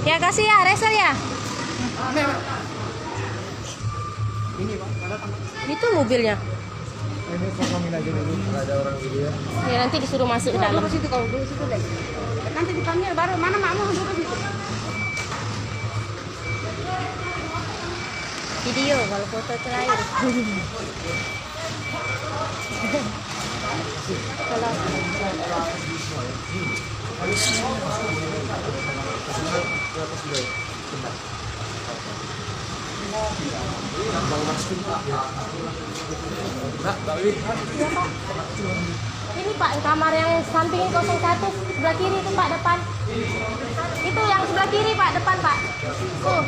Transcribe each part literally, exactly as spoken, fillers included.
Ya, kasih ya, Rachel ya. Ini, Pak, ada tamu. Itu mobilnya. Ini tolongin aja dulu, kalau ada orang gitu ya. Ya, nanti disuruh masuk ke dalam. Duduk situ kau, duduk situ deh. Nanti dipanggil baru, mana makmu, duduk situ. Video, kalau foto terakhir. Kalau Ini, Pak, kamar yang samping kosong satu, sebelah kiri itu, Pak, depan. Itu yang sebelah kiri, Pak, depan, Pak. Tuh.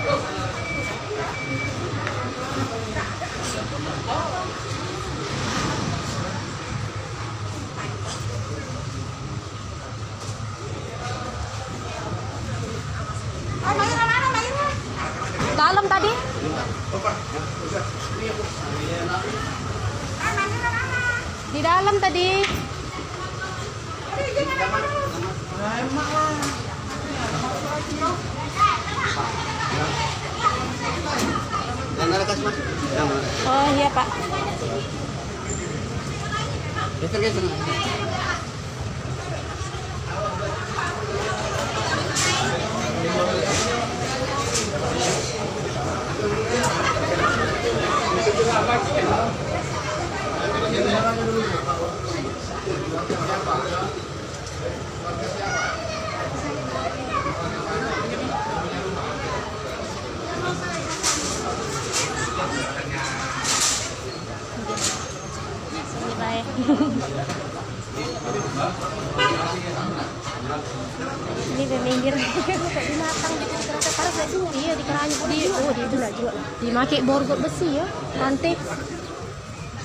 Dalam tadi. Di dalam tadi. Oh iya, Pak. Ini bae. Ini be minggir. Binatang di kereta paras dak jingok. Iya, di keranjang. Di, oh, di itu dak jingok. Dimake borgol besi ya, rantai.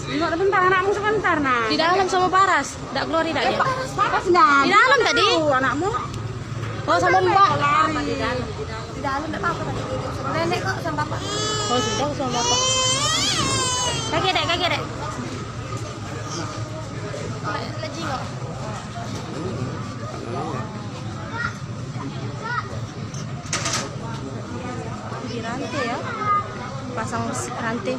Jingok sebentar, anakmu sebentar, nah. Di dalam sama paras. Dak keluar dak dia? Paras dah. Di dalam tadi. Anakmu. Oh, sama mbak. Lari. Di dalam dak apa-apa tadi. Nenek kok sama bapak. Oh, sudah sama bapak. Kaki dek, kaki dek. Lagi kok. Di rantai ya. Pasang rantai.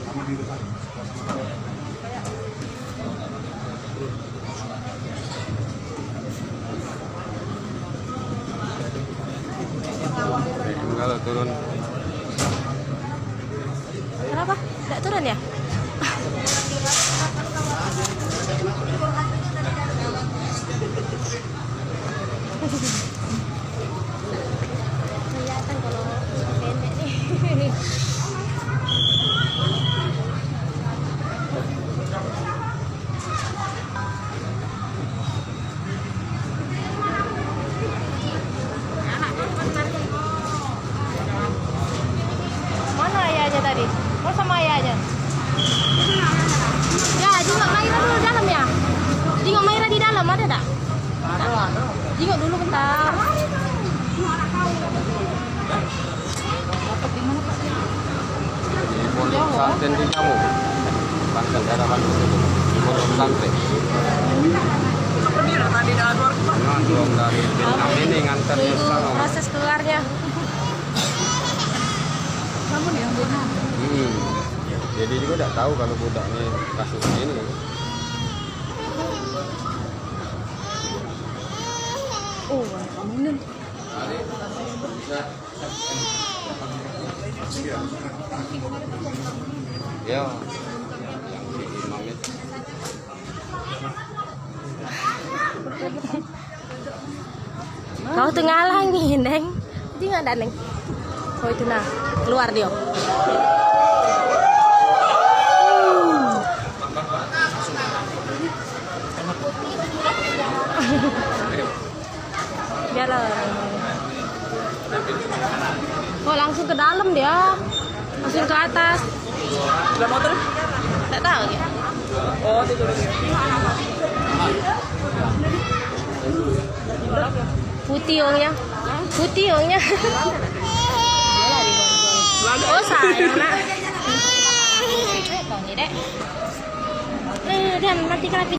Tinggal turun. Kenapa? Tidak turun ya? Kelihatan kalau pendek nih. Mana ayahnya tadi? Oh, sama ayahnya. Ya, jingok Maira dulu dalam ya. Jingok Maira di dalam ada tak? Jingok dulu bentar. Di Pondok Pesantren di Jamu. Pesantren daerah Bandung. Di Pondok Pesantren. Nah, belum dari Vietnam ini nganternya. Tunggu sana. Proses keluarnya. Kamu nih yang benar. Hmm. Jadi juga tidak tahu kalau budak ini kasusnya ini. Oh, kamu nih. Ya. Kau tu ngalangi, Neng. Jingok dak, Neng? Oh, itu nah. Keluar dia. Jalan. Oh, langsung ke dalam dia. Langsung ke atas. Udah motor? Tak tahu dia. Oh, tidur. Putih orangnya. Putih orangnya. Oh, sayang, nak. Eh, kau ni, Dek. Eh, dia mati kena